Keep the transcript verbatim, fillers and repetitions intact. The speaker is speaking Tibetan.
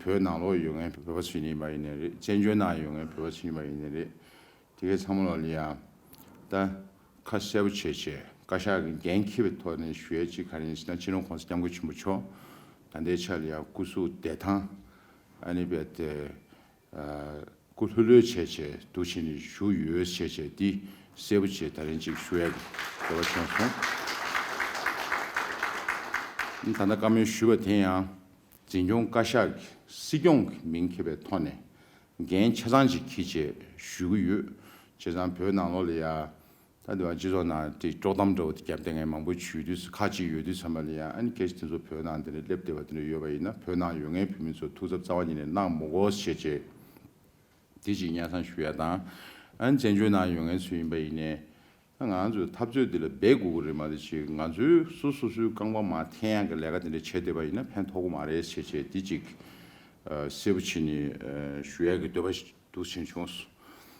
བོད་ནང་ལོགས་ཡོད་མཁན་བོད་པ་ཚོ་ཡིན་པ་ཡིན་ནའི་རེད། བཙན་བྱོལ་ནང་ཡོད་མཁན་བོད་པ་ཚོ་ཡིན་པ་ཡིན་ནའི་རེད། དེ་གའི་ཚང་མ་ལ་ལ་ཡ་ད་ཁ་གསལ་པོ་བྱས་བྱས་བཀའ་ཤག་གི་འགན་འཁྱེར་བའི་ཐོག་ནས་ཞུ་ཡས་ཅིག་ག་རེ་ཡིན་ཟེར་ན། སྤྱི་ནོར་གོང་ས་སྐྱབས་མགོན་ཆེན་པོ་མཆོག་ད་ལྟའི་ཆ་ལ་ཡ་སྐུ་གཟུགས་བདེ་ཐང་ཨ་ནི་རྦད་དེ་སྐུ་ལྷོད་ལྷོད་བྱས་བྱས་འདུག་བྱས་ནས་བཞུགས་ཡོད་བྱས་བྱས་འདི་གསལ་པོ་བྱས་ད་རིང་ཅིག་ཞུ་ཡས་འདོད་པ་བྱུང་སོང་། ད་ལྟ་བཀའ་མོལ་ཞུས་པ་དེ་ཡང་འཛིན་སྐྱོང་བཀའ་ཤག་གིས་སྲིད་སྐྱོང་གི་མིང་འཁྱེར་བའི་ཐོག་ནས་འགན་ཆ་ཚང་ཅིག་འཁྱེར་བྱས་ཞུ་གི་ཡོད། བྱས་ཙང་བོད་ནང་ལོགས་ལ་ཡ་ད་འདི་བ་སྤྱི་ཚོགས་ནང་དེ་དཀྲོག་གཏམ་འདྲ་བོ་དེ་རྒྱབ་བསྡད་མཁན་མང་པོ་ཞུ་དུས་སུ་ཁ་ཅིག་ཡོད་དུས་ཙམ་པ་ལ་ཡ་ཨ་ནི་སྐད་ཆ་དེ་ཚོ་བོད་ནང་དེ་འདྲ་སླེབས་བསྡད་པ་དེ་འདྲ་ཡོད་པ་ཡིན་ན་བོད་ནང་ཡོད་མཁན་བོད་མི་ཚོ་ཐུགས་འཚབ་རྩ་བ་ཉིད་ནས་གནང་མི་དགོས་ཞེས་བྱས། དེ་གཅིག་སྙན་སེང་ཞུ་ཡ་དང་། ཨ་ནི་བཙན་བྱོལ་ནང་ཡོད་མཁན་ཚོ་ཡིན་པ་ཡིན་ནའི་ད་ང་ཚོའི་འཐབ་རྩོད་འདི་ལ་འབད་དགོས་ཀྱི་རེད་མ་གཏོགས་ཅིག་ང་ཚོའི་སོ་སོ་སོའི་རྐང་པ་མར་འཐེན་ཡག་གི་ལས་ཀ་དེ་འདྲ་བྱས་བསྡད་པ་ཡིན་ན་ཕན་ཐོགས་ཀྱི་མ་རེད་ཞེས་བྱས་འདི་གཅིག་གསལ་པོ་བྱས་ནས་ཞུ་ཡག་གི་འདོད་པ་ཞིག་འདུག་བྱས་བྱུང་སོང་།